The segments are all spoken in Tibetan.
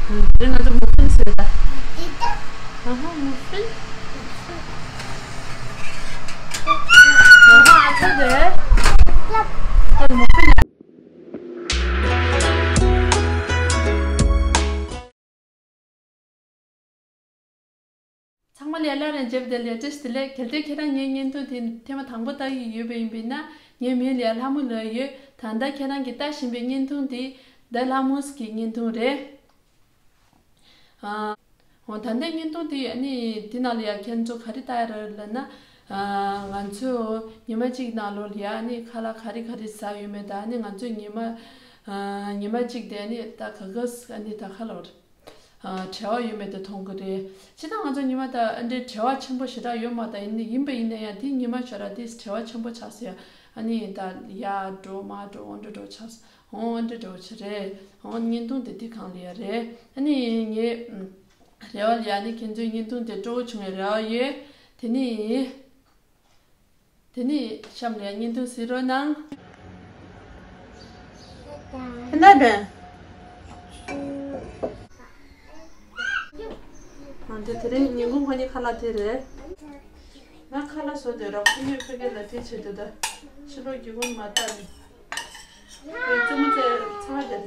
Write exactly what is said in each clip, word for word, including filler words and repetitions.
དེ་རིང་ང་ཚོ་མུ་ཧྥིན་བཟོས་ད། ཨ་ཧ་མུ་ཧྥིན། ཨ་ཧ་ཨ་ཚ་དེ། ད་མུ་ཧྥིན། ཚང་མ་ལ་སླར་ཡང་མཇལ་བ་དེ་ལ་བཀྲ་ཤིས་བདེ་ལེགས། གལ་ཏེ་ཁྱེད་རང་ངའི་བརྙན་ཐུང་དེ་ཐེངས་མ་དང་པོ་ལྟ་ཡི་ཡོད་པ་ཡིན་པས་ན། ངའི་མིང་ལ་ལྷ་མོ་ལབ་ཡོད། ད་ལྟ་ཁྱེད་རང་གིས་ལྟ་བཞིན་པའི་བརྙན་ཐུང་དེ་ད་ལྷ་མོས་ཀྱི་བརྙན་ཐུང་རེད། ཨ། འོ་ད་ལྟའི་བརྙན་ཐུང་དེ་ཨ་ནི་དེ་ནང་ལ་ཡ་ཁྱེད་ཚོ་ག་རེ་ལྟ་ཡ་རེད་ལབ་ན། ཨ། ང་ཚོས་ཉི་མ་གཅིག་ནང་ལོགས་ལ་ཡ་ཨ་ནི་ཁ་ལག་ག་རེ་ག་རེ་ཟ་ཡོད་མེད་དང་། ཨ་ནི་ང་ཚོས་ཉི་མ། ཨ། ཉི་མ་གཅིག་དེ་ཨ་ནི་ད་ག་ག་ཨ་ནི་ད་ག་ལབ་རེད། ཨ། བྲེལ་བ་ཡོད་མེད་དེ་མཐོང་གི་རེད། སྤྱིར་བཏང་ང་ཚོ་ཉི་མ་ད་ཨ་འདྲའི་བྲེལ་བ་ཆེན་པོ་ཞེ་དྲག་ཡོད་མ་རེད། ཡིན་ཡིན་པ་ཡིན་ན་ཡང་དེ་ཉི་མ་ཞེ་དྲག་དེ་བྲེལ་བ་ཆེན་པོ་ཆགས་སོང་ཡ། ཨ་ནི་ད་ཡར་འགྲོ་མར་འགྲོ་འོ་འདྲ་འགྲོ་ཆགས་སོང་། འོ་འདྲ་འགྲོ་ཆགས་རེད། འོ་བརྙན་ཐུང་དེ་དེ་སྒང་ལ་ཡ་རེད། ཨ་ནི་ངའི་རེ་བ་ལ་ཡ་ཨ་ནི་ཁྱེད་ཚོའི་བརྙན་ཐུང་དེ་སྤྲོ་བོ་བྱུང་བའི་རེ་བ་ཡོད། དེ་ནི། དེ་ནི་གཤམ་ལ་བརྙན་ཐུང་གཟིགས་རོགས་གནང་། ཁྱེད་ན་དྲན། ཨ། དེ་དེ་རིང་ཉིན་གུང་ཁོ་གཉིས་ཁ་ལག་དེ་རེད། ང་ཁ་ལག་བཟོ་དུས་ར་ཁོ་གཉིས་ཕ་གི་ལ་དེ་བྱེད་དུས་ད་ཕྱི་ལོགས་སྒེའུ་ཁུང་མ་བཏབ་ནས་ཁོའི་རྩེད་མོ་རྩེ་ཚང་བ་བསྡད་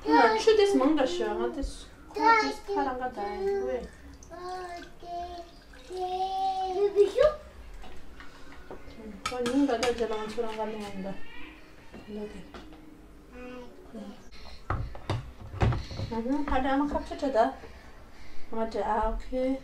དེ། ཆུ་དེ་མང་དྲགས་ཤག་ང་དེ་ཁོ་དེ་ཁ་རང་ག་ད་ཡིན་ཝེ། ཁོ་ཉིན་ག་ད་རྗེས་ལ་ང་ཚོ་རང་ག་ལེན་ཡོང་ད། ལོ་དེ། ཨ་ཧུང་། ཧ་ད་ཨ་མ་ཁ་ཁྲི་ཁྲི་ད། ཨ་མ་ཁྲི། ཨ། ཨོ་ཁེ།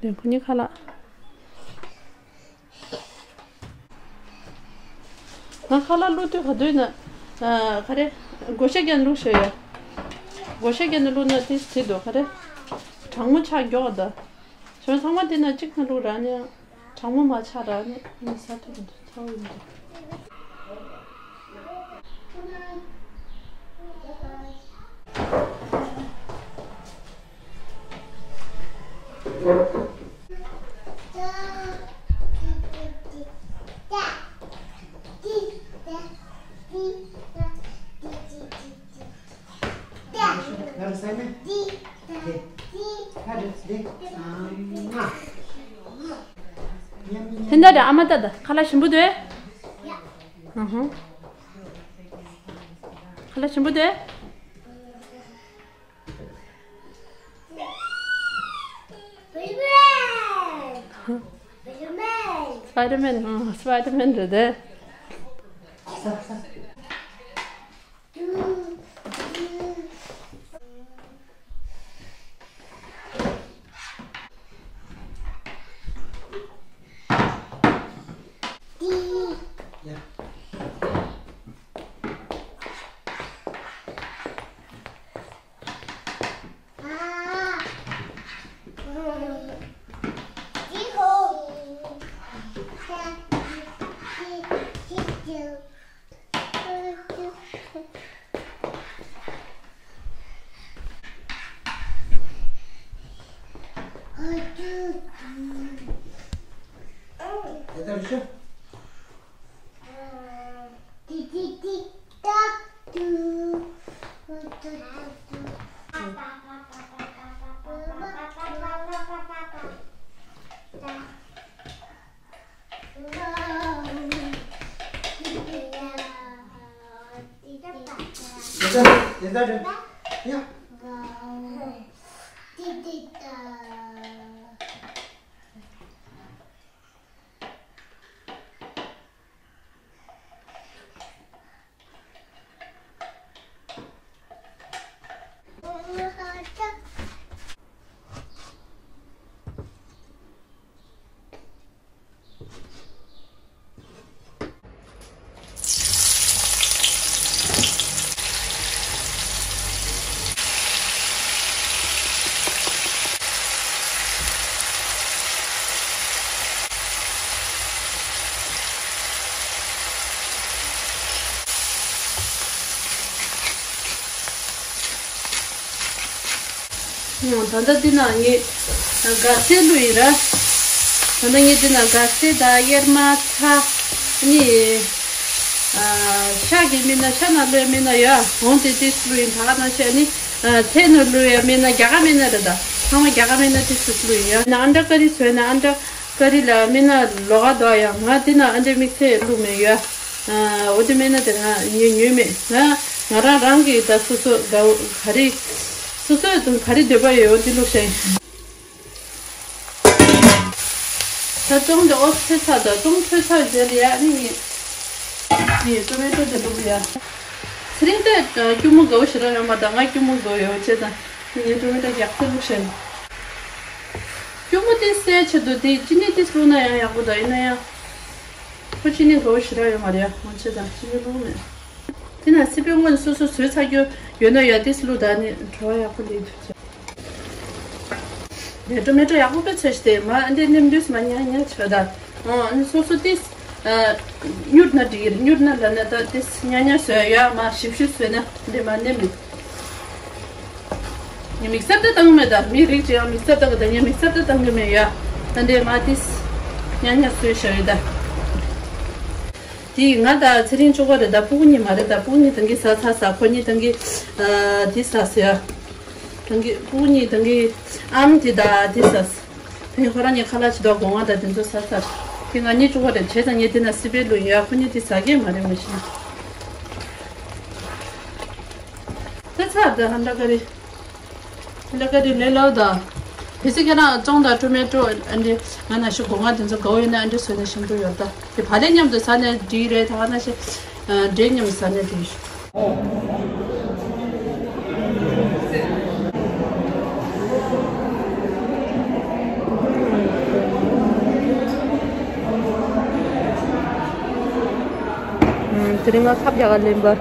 དེ་ཁོ་གཉིས་ཁ་ལག་ང་ཁ་ལག་བླུགས་དུས་ག་དུས་ན། ཨ། ག་རེ། བགོ་བཤའ་བརྒྱབ་ནས་བླུགས་ཤོག་ཡ། བགོ་བཤའ་བརྒྱབ་ནས་བླུགས་ན་དེ་དེ་འདུག་ག་རེ། གྲང་མོ་ཆགས་མགྱོགས་ད། བྱས་ཙང་ཚང་མ་དེ་ན་གཅིག་ན་བླུགས་ར་ནི། གྲང་མོ་མ་ཆགས་ར་ནི་ནི་ཟ་ཐུབ་མི་འདུག་ཚ་བོ་ཡིན་འདུག་དེ་འདྲ་རེད། ཨ་མ་ལྟ་ད། ཁ་ལག་ཞིམ་པོ་འདུག་ཨ་ཧུང་། ཁ་ལག་ཞིམ་པོ་འདུག་སྤའི་ཌར་མེན། སྤའི་ཌར་མེན། ཨང་། སྤའི་ཌར་མེན་རེད་དེ། ད་ལྟ་འདི་ན་ངས་སྒ་སེ་བླུགས་ཡིན་ར། ད་ལྟ་ངས་འདི་ན་སྒ་སེ་དང་གཡེར་མ་ཚྭ་ནི་ཤ་གི་མིན་ན་ཤ་ན་བླུགས་ཡ་མིན་ན་ཡ་འོང་དེ་དེ་བླུགས་ཡིན། ད་ག་ནང་བཤད་ནི་ཚལ་ནང་བླུགས་ཡ་མིན་ན་རྒྱ་གར་མིན་ན་རེད། ད་ཚང་མ་རྒྱ་གར་མིན་ན་དེ་སུ་བླུགས་ཡིན་ཡ། ན་ཨན་ཏྲ་ཀ་རི་བཟོས་ན་ཨན་ཏྲ་ཀ་རི་ལ་མིན་ན་ལོག་ག་འདུག་ཡ། ང་འདི་ན་ཨན་ཏྲ་དམིགས་བསལ་བླུགས་མེད་ཡ། འོ་དེ་མིན་ན་དེ་ང་ཉོས་ཉོས་མེད། ང་ང་རང་རང་གི་ད་སོ་སོ་ག་ག་རེ་སོ་སོ་དང་ག་རེ་འདོད་པ་ཡོད་འོ་དེ་བླུགས་ཤ་ཡིན། ད་ཙོང་དེ་ཨོ་ཚོས་ཚར་དང་ཙོང་ཚོས་ཚར་རྗེས་ལ་ཡ་ནི་ངས་ངས་ཏོ་མེ་ཏོ་དེ་བླུགས་ཡ། ཚེ་རིང་དེ་སྐྱུར་མོ་དགའ་བོ་ཞེ་དྲག་ཡོད་མ་རེད། ང་སྐྱུར་མོ་དགའ་བོ་ཡོད་བྱས་ཙང་ངས་ཏོ་མེ་ཏོ་ཡག་པོ་བླུགས་ཤ་ཡིན། སྐྱུར་མོ་དེ་སེལ་ཆེད་དུ་དེ་ཅི་ནི་དེ་བླུགས་ན་ཡང་ཡག་པོ་འདུག་ཡིན་ན་ཡང་ཁོ་ཅི་ནི་དགའ་བོ་ཞེ་དྲག་ཡོད་མ་རེད། ཡ་འོ་བྱས་ཙང་ཅི་ནི་བླུགས་མེད། དེ་ན་སི་པན་སྔོན་སོ་སོ་བཟོས་ཚར་རྒྱུ་ཡོད་ན་ཡ་དེ་བླུགས་ད་ནི་བྲོ་བ་ཡག་པོ་ལེན་ཐུབ་ཚོད། ལས་ཏོ་མེ་ཏོ་ཡག་པོ་དཔེ་ཚོས་ཏེ་མ་འདི་ནེམ་དུས་མ་ཉག་ཉག་ཆོད་ད། ཨོ་ཨ་ནི་སོ་སོ་ཏིས་ཨ་མྱུར་ན་འགྲིག་གི་རེད། མྱུར་ན་ལ་ན་ད་ཏིས་ཉག་ཉག་བཟོས་ཡ་མ་ཞིབ་ཞིབ་བཟོས་ན་འདི་མ་ནེམ་མི། ངས་མིག་སར་ད་བཏང་མེད་ད། མི་རིགས་ཅིག་ཡང་མིག་སར་ད་གི་ད་ངས་མིག་སར་ད་བཏང་གི་མེད་ཡ། ད་འདི་མ་ཏིས་ཉག་ཉག་བཟོས་བཞག་ཡོད་ད། དེ་ང་དང་ཚེ་རིང་གཅིག་པ་རེད། ད་སྤུ་གུ་གཉིས་མ་རེད། ད་སྤུ་གུ་གཉིས་ད་གིན་ཟ་ཚར་ཟ། ཁོ་གཉིས་ད་གིན་ཨ་དེ་ཟ་ཟེར་ཡ། ད་གིན་སྤུ་གུ་གཉིས་ད་གིན་ཨམ་དེ་ད་དེ་ཟ་ཟེར། ད་གིན་ཁོ་རང་གཉིས་ཁ་ལག་ཅིག་དང་སྒོ་ང་དང་དེ་ཚོ་ཟ་ཚར། དེ་ང་གཉིས་གཅིག་པ་རེད། བྱས་ཙང་ངས་དེ་ན་སི་པན་བླུགས་ཡ། ཁོ་གཉིས་དེ་ཟ་གི་མ་རེད་མ་གཞི། ད་ཚར་ད་ཧན་ད་ག་རེ། ལ་ཀ་དེ་ལས་སླ་པོ་དང་། གལ་སྲིད་ཁྱེད་རང་ཙོང་དང་ཊོ་མེ་ཊོ་ཨ་འདྲེ་ང་ན་ཤོག་སྒོ་ང་དེ་ཚོ་དགའ་བོ་ཡོད་ན་ཨ་འདྲེ་བཟོས་ན་ཞིམ་པོ་ཡོད་ད། དེ་བག་ལེབ་མཉམ་དུ་ཟ་ན་འགྲིག་རེད། ད་ག་ན་ཤེ་འབྲས་མཉམ་ཟ་ན་འགྲིག་ཞུ། དེ་རིང་ང་ཁབ་རྒྱག་ག་ལེན་པ།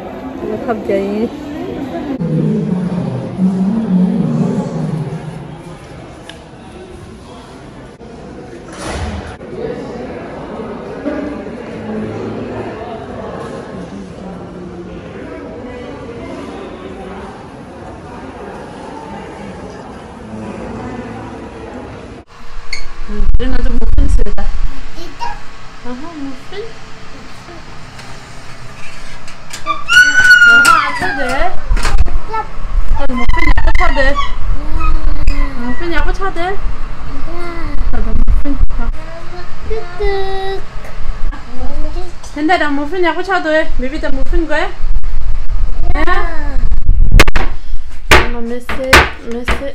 ང་ཁབ་རྒྱག་ཡིན། དེ་ང་ཚོ་མུ་ཕིན་ཟེར་ད། ཨ་ཧ་མུ་ཕིན། ཨ་ཧ་ཨ་ཚ་དེ། ཨ་མུ་ཕིན་ཡག་པོ་ཆགས་དེ། མུ་ཕིན་ཡག་པོ་ཆགས་དེ། ཨ་ད་མུ་ཕིན། ཏུག་ཏུག་དེ་འདྲ་དང་མུ་ཕིན་ཡག་པོ་ཆགས་འདུག་ཨེ། བེ་བི་དང་མུ་ཕིན་དགོས་ཨེ། ཡ། ང་མི་སེ་མི་སེ།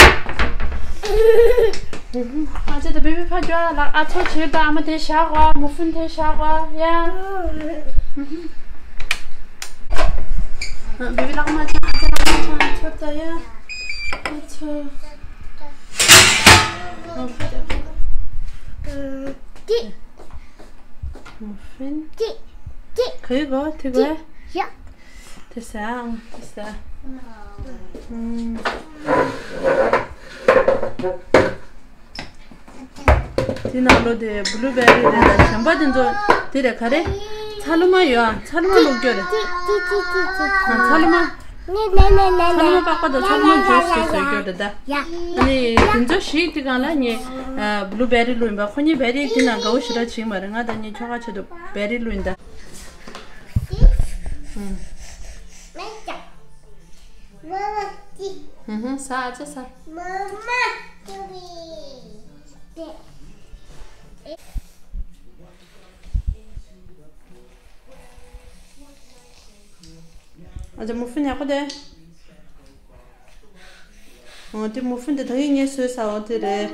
ཨ་ཅེ་དང་བེ་བི་ཕར་འགྲོ་ལ། ཨ་ཚོ་བྱེད་པ་ཨ་མ་དེ་བཞག་གོ། མུ་ཕིན་དེ་བཞག་གོ། ཡ། བེ་བི་ལག་མ་ཆང་། ཨ་ཅེ་ལག་མ་ཆང་ཚོད་ད་ཡ། ཨ་ཚོ། ཏི། མུ་ཕིན། ཏི། ཏི། ག་ཡི་གོ་ཏི་གོ། ཡ། དེ་ཟ། ཨང་། དེ་ཟ། ཨང་། དེ་ནང་ལོ་དེ་བླུ་བེ་རི་རེད་ལ། གཞན་པ་དེ་ཚོ་དེ་རེད། ག་རེ། ཚ་ལུ་མ་ཡོད་ཨ། ཚ་ལུ་མ་བླུགས་རྒྱུ་རེད། ཏི་ཏི་ཏི་ཏི། ཨང་། ཚ་ལུ་མ། ཚ་ལུ་མ་པགས་པ་དང་ཚ་ལུ་མ་ཇུས་དེ་བཟོས་རྒྱུ་རེད་ད། ཡ། ཨ་ནི་དེ་ཚོ་ཞིག་དེ་གང་ལ་ངས་བླུ་བེ་རི་བླུགས་ཡིན་པ། ཁོ་གཉིས་བེ་རི་དེ་ནང་དགའ་བོ་ཞེ་དྲག་བྱེད་མ་རེད། ང་དང་གཉིས་ཁྱོ་ག་ཆེད་དུ་བེ་རི་བླུགས་ཡིན་ད། ཧུམ། ཧུམ། ཟ། ཨ་ཅེ་ཟ། ཨ་ཅེ་མུ་ཕིན་ཡག་པོ་དེ། འོ་དེ་མུ་ཕིན་དེ་ད་གིན་ངས་བཟོས་ཟ་འོ་དེ་རེད།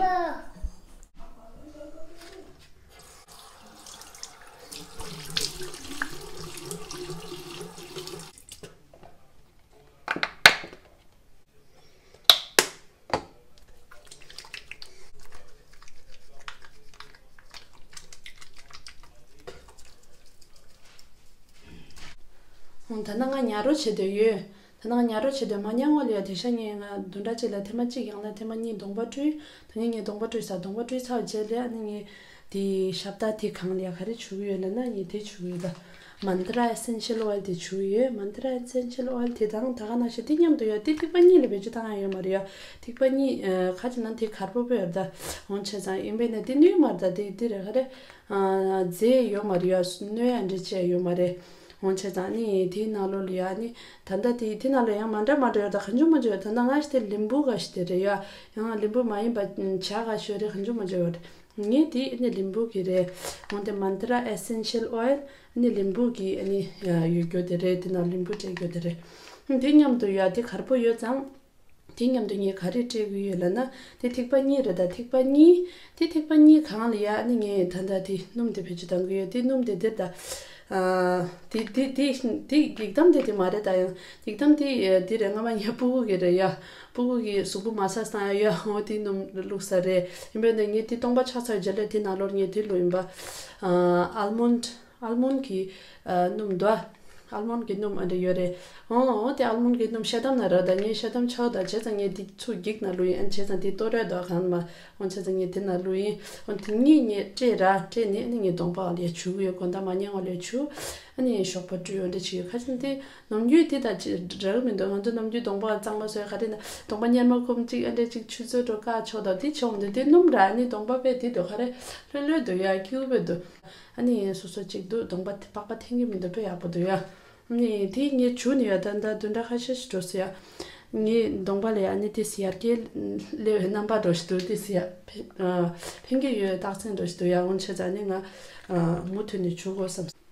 ད་ནི་ང་ཉལ་རོགས་བྱེད་འདོད་ཡོད། ད་ནི་ང་ཉལ་རོགས་བྱེད་འདོད་མ་ཉལ་སྔོན་ལ་ཡ། དེང་སང་ངས་ང་བདུན་ཕྲག་གཅིག་ལ་ཐེངས་མ་གཅིག་ཡང་ན་ཐེངས་མ་གཉིས་གདོང་པ་བཀྲུས། ད་ངས་ངས་གདོང་པ་བཀྲུས་ཚར། གདོང་པ་བཀྲུས་ཚར་རྗེས་ལ་ཨ་ནི་ངས་དེ་ཞབས་ཏ་དེ་གང་ལ་ཡ་ག་རེ་བྱུག་གི་ཡོད་ལབ་ན་ངས་དེ་བྱུག་གི་ཡོད་ད། མན་ཏྲ་ཨེ་སེན་ཤལ་ཨོ་ཡལ་དེ་བྱུགས་ཡོད། མན་ཏྲ་ཨེ་སེན་ཤལ་ཨོ་ཡལ་དེ་དང་ད་ག་ནང་བཞིན་དེ་མཉམ་དུ་ཡོད། དེ་ཐིགས་པ་གཉིས་ལས་བེད་སྤྱོད་བཏང་ཡ་ཡོད་མ་རེད་ཡ། ཐིགས་པ་གཉིས་ཨ་ཁ་ཅིག་ན་དེ་གར་པོ་པོ་ཡོད་ད། འོང་བྱས་ཙང་ཡིན་པས་ན་དེ་གནོད་མ་རེད་ད། དེ་དེ་རེད་ག་རེ། ཨ་རྫས་ཡོད་མ་རེད་ཡ། གནོད་ཡ་འདྲ་བྱས་ཡོད་མ་རེད། འོང་བྱས་ཙང་ནི་དེའི་ནང་ལོགས་ལ་ཡ་ནི་ད་ལྟ་དེ་དེ་ནང་ལ་ཡང་མ་འདྲ་མ་འདྲ་ཡོད་ད། གང་བྱུང་མང་བྱུང་ཡོད། ད་ལྟ་ང་ཞིག་དེ་ལིམ་བུ་ག་ཞིག་དེ་རེད་ཡ། ཡང་ལིམ་བུ་མ་ཡིན་པ་ཇ་ག་ཞིག་རེད། གང་བྱུང་མང་བྱུང་ཡོད་རེད། ངས་དེ་ནི་ལིམ་བུ་གི་རེད། འོན་ཏེ་མན་ཏྲ་ཨེ་སེན་ཤལ་ཨོ་ཡལ་ནི་ལིམ་བུ་གི་ནི་ཡོད་རྒྱུ་དེ་རེད། དེ་ན་ལིམ་བུ་སྤྲད་རྒྱུ་དེ་རེད། དེ་མཉམ་དུ་ཡ་དེ་གར་པོ་ཡོད་ཙང་། དེ་མཉམ་དུ་ངས་ག་རེ་སྤྲད་གི་ཡོད་ལབ་ན། དེ་ཐིགས་པ་གཉིས་རེད་ད། ཐིགས་པ་གཉིས། དེ་ཐིགས་པ་གཉིས་སྒང་ལ་ཡ་ནི་ངས་ད་ལྟ་དེ་སྣུམ་དེ་བེད་སྤྱོད་གཏང་གི་ཡོད། དེ་སྣུམ་དེ་འདིར་ད། ཨ་དེ་དེ་དེ་དེ་འགྱིག་དམ་དེ་དེ་མ་རེད་ད། ཡང་འགྱིག་དམ་དེ་དེ་རེད། སྔ་མ་ངས་ཕྲུ་གུ་གི་རེད་ཡ། ཕྲུ་གུ་གི་གཟུགས་པོ་མ་ཟ་སྟངས་ཡ་ཡ། འོ་དེ་སྣུམ་བླུགས་ས་རེད། ཡིན་པས་ན་ངས་དེ་སྟོང་པ་ཆགས་ཚར་རྗེས་ལ་དེ་ནང་ལོགས་ངས་དེ་བླུགས་ཡིན་པ། ཨ་ཨལ་མོན་ཌི། ཨལ་མོན་གྱི་ཨ་སྣུམ་དོ། ཨལ་མོན་གྱི་སྣུམ་ཨ་འདྲ་ཡོད་རེད། འོ་འོ་དེ་ཨལ་མོན་གྱི་སྣུམ་ཤ་དམ་ན་ར་ད། ངས་ཤ་དམ་ཆོག་ད་བྱས་ཙང་ངས་དེ་ཚུར་འགྱིག་ན་བླུགས་ཡིན། ཨ་བྱས་ཙང་དེ་གཏོར་རས་དོ་གང་མ། འོ་བྱས་ཙང་ངས་དེ་ན་བླུགས་ཡིན། འོ་དེ་གཉིས་ངས་སྤྲད་ར། སྤྲད་ནས་ཨ་ནི་ངས་གདོང་པ་ལ་ཡ་བྱུག་ཡོད། དགོང་དག་མ་ཉལ་བ་ལ་ཡ་བྱུག་ཨ་ནི་ཞོགས་པ་བཀྲུས་འོ་འདྲ་བྱས་ཡོད། ཁ་ཅིག་དེ་ནམ་རྒྱུན་དེ་ད་ཅི་འདྲ་གི་མི་འདུག་ང་ཚོ་ནམ་རྒྱུན་གདོང་པ་གཙང་མ་བཟོས་ག་རེ་ན་གདོང་པ་གཉེར་མ་ཁོམ་ཅིག་ཨ་འདྲ་ཅིག་ཆུ་ཚོད་འགྲོ་བཀག་ཆོག་ད། དེ་ཆོག་མི་འདུག་དེ་སྣུམ་ར་ཨ་ནི་གདོང་པ་དཔེ་དེ་འདུག་ག་རེ་ལྷོད་ལྷོད་འདུག་ཡ། སྐྱིད་པོ་འདུག་ཨ་ནི་སོ་སོ་གཅིག་འདུག་གདོང་པ་དེ་པགས་པ་འཐེན་གྱི་མི་འདུག་དཔེ་ཡག་པོ་འདུག་ཡ། ཨ་ནི་དེ་ངས་བྱུགས་ནས་ཡ་ད་ལྟ་བདུན་ཕྲག་ཁ་ཤས་ཤིག་འགྲོ་སོང་ཡ། ངའི་གདོང་པ་ལ་ཡ་ཨ་ནི་དེ་ཡར་རྒྱས་སླེབས་པའི་རྣམ་པ་འདྲ་ཞིག་འདུག་དེ་ཡ་ཕན་ཨ་ཕན་གྱི་ཡོད་རྟགས་མཚན་འདྲ་ཞིག་འདུག་ཡ། འོ་བྱས་ཙང་ཨ་ནི་ང་ཨ་མུ་མཐུད་ནས་བྱུག་དགོས་བསམ།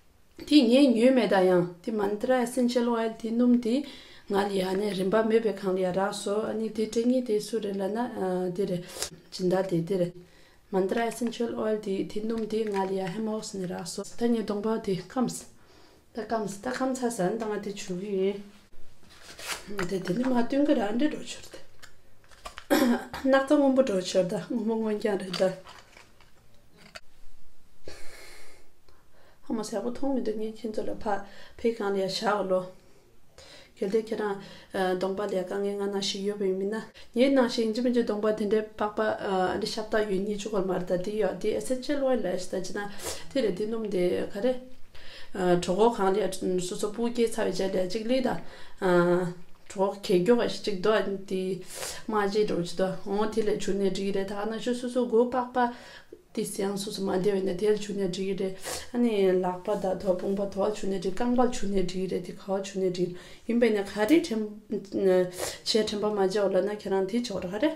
དེ་ངས་ཉོས་མེད་ད། ཡང་དེ་མན་ཏྲ་ཨེ་སེན་ཤལ་ཨོ་ཡལ་དེ་སྣུམ་དེ་ང་ལ་ཡ་ཨ་ནི་རིན་པ་མེད་པའི་སྒང་ལ་ཡ་རག་སོང་། ཨ་ནི་དེ་སྤྲད་མཁན་དེ་སུ་རེད་ལབ་ན་ཨ་དེ་རེད། སྦྱིན་བདག་དེ་དེ་རེད། མན་ཏྲ་ཨེ་སེན་ཤལ་ཨོ་ཡལ་དེ་དེ་སྣུམ་དེ་ང་ལ་ཡ་ཧེ་མ་འོག་ནས་རག་སོང་། ད་ངའི་གདོང་པ་དེ་སྐམས། ད་སྐམས་ད་སྐམ་ཚར་ཟིན། ད་ང་དེ་བྱུག་གི་ཡིན། དེ་དེ་ནི་མ་བསྟུན་གི་ར་འདྲེ་འགྲོ་ཆོར་དེ། སྣག་ཚ་སྔོན་པོ་འགྲོ་ཆོར་ད། སྔོན་པོ་སྔོན་རྐྱང་རེད་ད། ཧ་མ་གསལ་པོ་མཐོང་མི་འདུག་ངས་ཁྱེད་ཚོ་ལ་ཕ་ཕའི་སྒང་ལ་ཡ་བཞག་གོ་ལོ། གལ་ཏེ་ཁྱེད་རང་ཨ་གདོང་པ་ལ་ཡ་དཀའ་ངལ་ང་ནང་བཞིན་ཡོད་པ་ཡིན་མིན་ན། ངའི་ནང་བཞིན་ཡིན་གཅིག་མིན་གཅིག་གདོང་པ་དེ་འདྲའི་པགས་པ་ཨ་འདྲ་ཤ་སྟག་ཡོད་ཉེས་བྱུང་གོ་མ་རེད་ད། དེ་ཡོད་དེ་ཨེ་སེན་ཤལ་ཨོ་ཡལ་ལ་ཡ་ཞིག་ད་ཅི་ན་དེ་རེད། དེ་སྣུམ་དེ་ག་རེ་ཨ་གྲོད་ཁོག་སྒང་ལ་ཡ་སོ་སོ་སྤུ་གུ་སྐྱེས་ཚར་བའི་རྗེས་ལ་ཡ་གཅིག་ལས་ད་ཨ་གྲོད་ཁོག་གས་སྐྱོ་ག་ཞིག་གཅིག་འདུག་ཨ་དེ་རྨ་བྱས་འགྲོ་གི་འདུག་འོ་དེ་ལ་བྱུག་ནས་འགྲིག་གི་རེད། ད་ག་ནང་བཞིན་སོ་སོ་མགོ་པགས་པ་དེ་ཡང་སོ་སོ་མ་བདེ་བས་ན་དེ་ལ་བྱུག་ནས་འགྲིག་གི་རེད། ཨ་ནི་ལག་པ་དང་དོ་དཔུང་པ་དོ་བ་བྱུག་ནས་འགྲིག་རྐང་པ་ལ་བྱུག་ནས་འགྲིག་གི་རེད། དེ་ག་བ་བྱུག་ནས་འགྲིག་ཡིན་པས་ན་ག་རེ་དྲན་བྱས་དྲན་པ་མ་བརྗེད་པ་ལབ་ན་ཁྱེད་རང་དེ་བྱོས་ར། ག་རེ་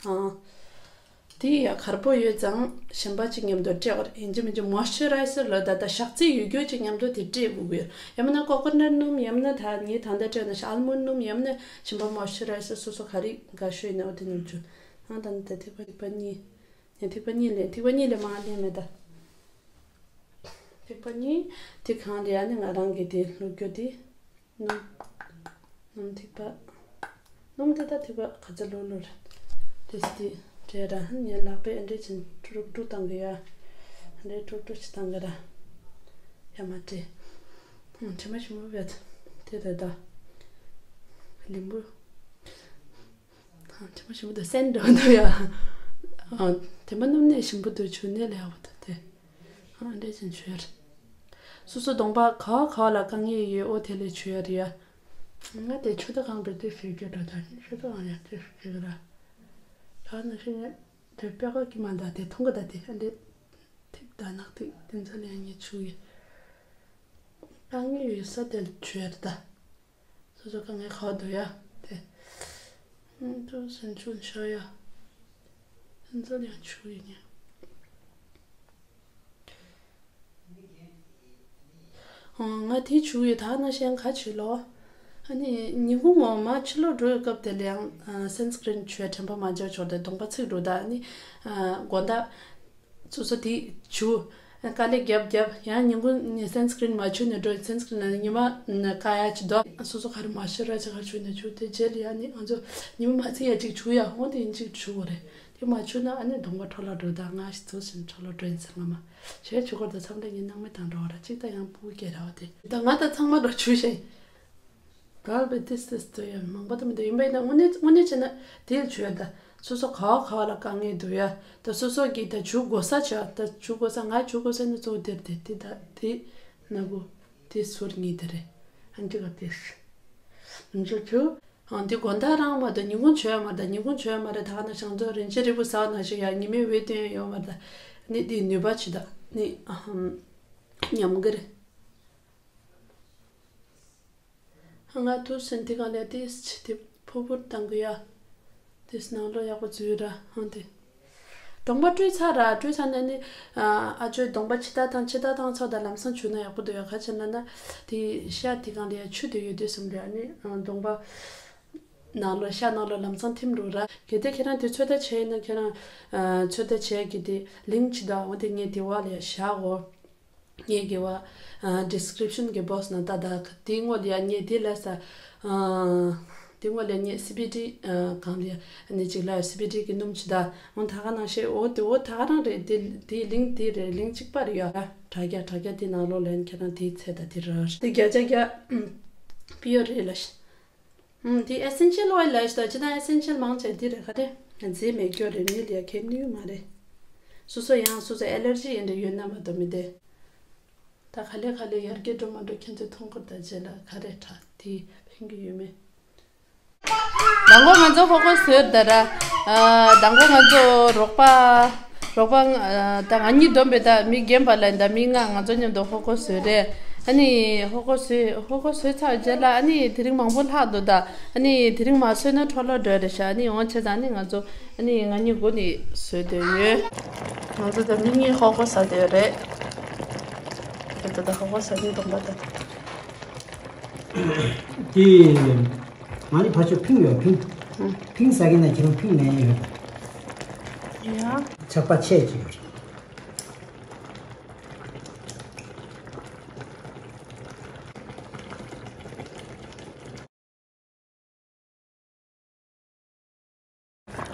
ཨ་དེ་ཡ་གར་པོ་ཡོད་ཙང་གཞན་པ་གཅིག་མཉམ་དུ་སྤྲད་པ་རེད། ཡིན་གཅིག་མིན་གཅིག་མོ་ཨིས་ཅར་རའི་ཟར་ལ་ད་ལྟ་ཞག་རྩི་ཡོད་རྒྱུ་གཅིག་མཉམ་དུ་དེ་སྤྲད་དགོས་ཀྱི་ཡོད། ཡང་མིན་ན་ཀོ་ཀོ་ནཊ་སྣུམ། ཡང་མིན་ན་ད་ངས་ད་ལྟ་སྤྲད་ན་ཤ་ཨལ་མོན་ཌི་སྣུམ། ཡང་མིན་ན་གཞན་པ་མོ་ཨིས་ཅར་རའི་ཟར་སོ་སོ་ག་རེ་དགའ་ཤོས་ཡིན་ན་འོ་དེ་ནང་བཅུག་ཨང་། ད་ནི་ད་ཐིགས་པ་ཐིགས་པ་གཉིས། ཡང་ཐིགས་པ་གཉིས་ལེན། ཐིགས་པ་གཉིས་ལས་མང་ལེན་མེད་ད། ཐིགས་པ་གཉིས། དེ་གང་ལ་ཡ་ནི་ང་རང་གི་དེ་བླུགས་རྒྱུ་དེ། སྣུམ། སྣུམ་ཐིགས་པ། སྣུམ་དེ་ད་ཐིགས་པ་ག་ཚོད་བླུགས་བླུགས་རེད། དེ་སི་དེ་སྤྲད་ར། ངས་ལག་པས་ཨ་འདྲས་ཅིན་ཀྲུག་ཀྲུག་བཏང་གི་ཡ། ཨ་འདྲས་ཀྲུག་ཀྲུག་ཅིག་བཏང་གི་ར། ཡ་མ་སྤྲད། ཧུམ། དྲི་མ་ཞིམ་པོ་བས། དེ་རེད་ད། ལིམ་བུ། ཨ་དྲི་མ་ཞིམ་པོ་འདུག་སེན་འགྲོ་འདུག་ཡ། ཨ་དེ་མ་སྣུམ་ནས་ཞིམ་པོ་འདུག་བྱུག་ནས་ལས་ཡག་པོ་འདུག་དེ། ཨ་འདྲས་ཅིན་བྱུག་ཡ་རེད། སོ་སོ་གདོང་པ་ག་བ་ག་བ་ལ་དཀའ་ངལ་ཡོད་འོ་དེ་ལས་བྱུག་ཡ་རེད་ཡ། ང་དེ་ཆུ་ད་གང་བེད་དེ་ཞིག་གི་འགྲོ་ད། ཆུ་ད་གང་ཡང་དེ་ཞིག་གི་ར། ད་ནི་ཤི་ནས་དེ་པད་ཀ་གི་མ་འདའ་དེ་ཐུང་གི་ད་དེ་ཨ་འདྲས། ཐིགས་ད་ནག་ཐིགས་དེ་ཚོ་ལ་ཡང་ངས་བྱུག་ཡོད། དཀའ་ངལ་ཡོད་ས་དེ་ལ་བྱུག་ཡ་རེད་ད། སོ་སོ་དཀའ་ངལ་ཁག་འདུག་ཡ་དེ། ཨང་། ཏུ་སེམས་ཆུང་ཤོག་ཡ། སེམས་ཚ་ཡང་ཆུ་ཡིན་ཡ། ཨང་། ང་དེ་བྱུག་ཡོད། ད་ནང་བཞིན་ག་བྱུག་ལོ། ཨ་ནི་ཉིན་གུང་ངོ་མ་ཕྱི་ལོགས་འགྲོ་ཡོད་སྐབས་དེ་ལ་ཡང་ཨ་སན་སི་ཀྲིན་བྱུག་དྲན་པ་མ་བརྗེད་ཆོག་དེ་གདོང་པ་ཚིག་འགྲོ་ད། ཨ་ནི་ཨ་དགོང་དག་སོ་སོ་དེ་བྱུག་དཀའ་ལས་རྒྱབ་རྒྱབ། ཡང་ཉིན་གུང་ནས་སན་སི་ཀྲིན་མ་བྱུགས་ནས་འགྲོ། སན་སི་ཀྲིན་ལ་ཉི་མ་ནས་བཀག་ཡ་ཅིག་འདུག་སོ་སོ་ག་རེ་མོ་ཨིས་ཅར་རའི་ཛར་ག་རེ་བྱུགས་ནས་བྱུགས། དེ་རྗེས་ལ་ཡང་ནི་ང་ཚོ་ཉི་མ་མ་ཚིག་ཡ་ཅིག་བྱུག་ཡ། འོ་དེ་ཡིན་ཅིག་བྱུག་དགོས་རེད། དེ་མ་བྱུགས་ན་ཨ་ནི་གདོང་པ་འཕྲོ་བརླག་འགྲོ་ད། ང་ཞིག་ཚོ་བཞིན་འཕྲོ་བརླག་འགྲོ་ཡིན་ཟེར། ང་མ་ཞེས་བྱུག་དགོས་ད། མཚམས་རེ་ངའི་སྣང་མེད་བཏང་འགྲོ་བ་ར། གཅིག་ད་ཡང་སྤུ་གུ་སྐྱེས་ར་བ་དེ། ད་ང་ད་ཚང་མ་འགྲོ་བྱུག་ཤེས། གལ་བེ་ཏིས་ཏིས་ཏོ་ཡ་མང་པོ་ད་མི་འདུག་ཡིན་པ་ཡིན་ན་དངོས་གནས་དངོས་གནས་བྱས་ན་དེ་ལ་བྱུག་ཡ་ད། སོ་སོ་ག་བ་ག་བ་ལ་དཀའ་ངལ་འདུག་ཡ། ད་སོ་སོ་གིས་ད་བྱུག་དགོས་ས་བྱ། ད་བྱུག་དགོས་ས། ང་བྱུག་དགོས་ས་ནི་གཙོ་བོ་དེར་དེ་དེ་ད་དེ་ན་གུ་དེ་ཟུར་གཉིས་དེ་རེད། ཨ་འདི་ག་དེ་ང་ཚོ་བྱུག་ཨང་། འདི་དགོང་དག་རང་མ་གཏོགས་ཉིན་གུང་བྱོས་ཡ་མ་རེད། ད་ཉིན་གུང་བྱོས་ཡ་མ་རེད། ད་ག་ན་ཞང་ཚོ་རིན་ཆེན་རིལ་བུ་ཟ་བ་ནང་བཞིན་ཡ་ཉི་མའི་འོད་སྟོན་ཡ་ཡོད་མ་རེད། ད་ནི་འདི་ནུས་པ་ཆེ་ད་ནི་ཨ་ཧམ་ཉམས་གི་རེད། ང་ཐུག་སེན་དེ་གང་ལས་དེ་ཕྱི་དེ་ཕུར་ཕུར་བཏང་གི་ཡ། དེ་ནང་ལོགས་ཡག་པོ་འཛུལ་ར་ཧང་དེ། གདོང་པ་བཀྲུས་ཚར་ར། བཀྲུས་ཚར་ནས་ནི་ཨ་ཅོའི་གདོང་པ་ཕྱི་ལྟ་བཏང་ཕྱི་ལྟ་བཏང་ཚར། ད་ལམ་སང་བྱུག་ན་ཡག་པོ་འདུག་ཡ། ག་ཅི་ལབ་ན་དེ་ཤ་དེ་གང་ལས་ཡ་ཆུ་དེ་ཡོད་དུས་སམ་ར་ནི་གདོང་པ་ནང་ལོགས་ཤ་ནང་ལོགས་ལམ་སང་ཐིམ་འགྲོ་ར། གལ་ཏེ་ཁྱེད་རང་དེ་ཚོད་ལྟ་བྱས་ཡིན་ན་ཁྱེད་རང་ཚོད་ལྟ་བྱས་གི་དེ་ལིང་ཅིག་ད་འོ་དེ་ངས་དེ་བ་ལས་བཞག་འོ། ངས་དགེ་བ། ཨ། ཌི་སི་ཀི་རིབ་ཤན་གྱི་བོག་སི་ནང་ལྟ་ད། དེའི་སྔོན་ལ་ཡ་ངས་དེ་ལས་ས། ཨ། དེའི་སྔོན་ལ་ངས་སི་བི་ཌི། ཨ། གང་ལ་ཡ་ནི་ཅིག་ལ་སི་བི་ཌི་གི་སྣུམ་ཅིག་ད། འོ་ད་ག་ནང་བཞིན་འོ་དེ་འོ་ད་ག་རང་རེད། དེ་དེའི་ལིང་དེ་རེད། ལིང་གཅིག་པ་རེད་ཡ། དྲ་རྒྱ་དྲ་རྒྱ་དེ་ནང་ལོགས་ལ་ཡ་ཁྱེད་རང་དེའི་ཚད་ད་དེ་ར་དེ་བརྒྱ་ཆ་བརྒྱ། པི་ཡོར་རེད་ལ་ཤི། ཨུམ། དེ་ཨེ་སེན་ཤལ་ཨོའིལ་ལབ་ཤི་ད། ཅི་ད་ཨེ་སེན་ཤལ་མང་ཆེ་དེ་རེད། ག་རེ་རྫས་མེད་སྐྱོ་རེད། མི་ལ་ཡ་ཁེབས་ནུས་མ་རེད། སོ་སོ་ཡང་སོ་སོ་ཨེ་ལར་ཇི་ཡིན་འདྲ་ཡོད་ན་མ་གཏོགས་མི་བདེ། ད་ག་ལེ་ག་ལེ་ཡར་རྒྱས་འགྲོ་མ་འགྲོ་ཁྱེད་ཚོས་མཐོང་གི་རེད། ད་རྗེས་ལ་ག་རེ་དྲག་དེ་ཕན་གི་ཡོད་མེད། མདང་དགོང་ང་ཚོ་ཧོ་ཀོ་ཟོས་ད་ར། ཨ། མདང་དགོང་ང་ཚོ་རོགས་པ། རོགས་པ། ཨ། ད་ང་གཉིས་བསྡོམས་པས་ད་མི་རྒན་པ་ལ་ད་མི་ལྔ་ང་ཚོ་མཉམ་དུ་ཧོ་ཀོ་ཟོས་རེད། ཨ་ནི་ཧོ་ཀོ་ཟོས་ཧོ་ཀོ་ཟོས་ཚར་རྗེས་ལ་ཨ་ནི་དེ་རིང་མང་པོ་ལྷག་འདུག་ད། ཨ་ནི་དེ་རིང་མ་ཟོས་ན་འཕྲོ་བརླག་འགྲོ་རེད་ཤག་ཨ་ནི་འོང་བྱས་ཙང་ཨ་ནི་ང་ཚོ་ཨ་ནི་ང་གཉིས་སྒོ་ནས་ཟོས་བསྡད་ཡོད། ང་ཚོ་ད་མི་གཉིས་ཧོ་ཀོ་ཟ་བསྡད་རེད། ད་ད་ཧོ་ཀོ་ཟ་གིན་འདུག་པ་ད། དེ། ང་ནི་ཕར་ཕྱོགས་ཕིང་ཡོད། ཕིང་། ཕིང་ཟ་གི་ན་ཁྱེད་རང་ཕིང་ནས་ཡོད། ཡ། ཆག་པ་ཆེ་ཅིག་ཡོད།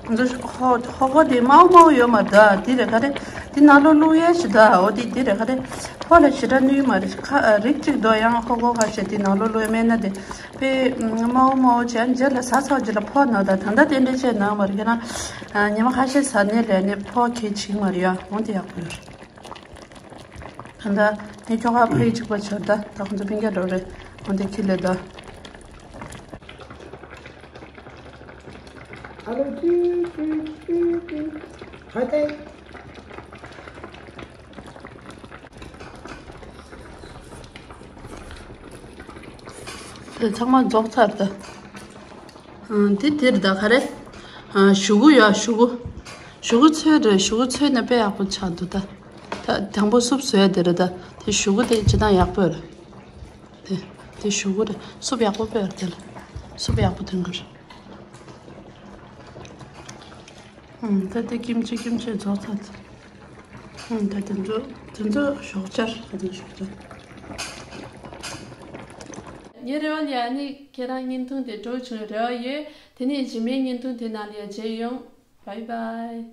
ང་ཚོ་ཧོ་ཧོ་ཧོ་དེ་མའོ་མའོ་ཡོད་མ་རེད་ད། དེ་རེད་ག་རེ། དེ་ནང་ལོགས་བླུག་ཡས་ཞིག་ད། འོ་དེ་དེ་རེད་ག་རེ། ཕོ་ལ་ཞེ་དྲག་ནུས་མ་རེད། ཁ་རིགས་གཅིག་འདུག་ཡང་ཧོ་ཧོ་ཁ་ཤས་དེ་ནང་ལོགས་བླུག་ཡས་མེད་ན་དེ། པེ་མའོ་མའོ་བྱས་རྗེས་ལ་ཟ་ཚར་རྗེས་ལ་ཕོ་ན་ད། ད་ལྟ་དེ་འདྲས་བྱས་ན་མ་རེད་ན། ཉི་མ་ཁ་ཤས་ཟ་ནས་ལས་ནས་ཕོ་གལ་ཆེ་མ་རེད་ཡ། འོ་དེ་ཡག་པོ་ཡོད་རེད། ད་ལྟ་ནི་ཁྱོ་ག་ཕ་ཡི་གཅིག་པ་ཆོར་ད། ད་ཁོང་ཚོ་སྤུན་ཀྱག་འགྲོ་རེད། འོ་དེ་ཁྱི་ལས་ད། ཨ་ལོ་ཅི་ཅི་ཅི་ཅི། ཧ་ཏེ། དེ་ཚང་མ་རྫོགས་ཚར་ད། ཨ། དེ་དེར་ད་ག་རེ། ཨ། ཞུ་གུ་ཡ། ཞུ་གུ། ཞུ་གུ་ཚོས་རེད། ཞུ་གུ་ཚོས་ན་དཔེ་ཡག་པོ་ཆགས་འདུག་ད། ད་དང་པོ་སུབ་བཟོ་ཡ་དེ་རེད་ད། དེ་ཞུ་གུ་དེ་ཅི་ད་ཡག་པོ་རེད། དེ་དེ་ཞུ་གུ་རེད། སུབ་ཡག་པོ་དཔེ་རེད་དེ་ལ། སུབ་ཡག་པོ་ཐོན་གི་རེད། ཨང་། ད་དེ་ཀིམ་ཅི་ཀིམ་ཅི་རྫོགས་ཚར། ཨང་། ད་དེ་ཚོ་དེ་ཚོ་ཞོགས་ཇ་རེད། ད་དེ་ཞོགས་ཇ། ངའི་རེ་བ་ལ་ཡ་ནི་ཁྱེད་རང་བརྙན་ཐུང་དེ་སྤྲོ་བྱུང་རེ་བ་ཡོད། དེ་ནས་རྗེས་མའི་བརྙན་ཐུང་དེ་ནང་ལ་ཡ་མཇལ་ཡོང་། བྷའི་བྷའི།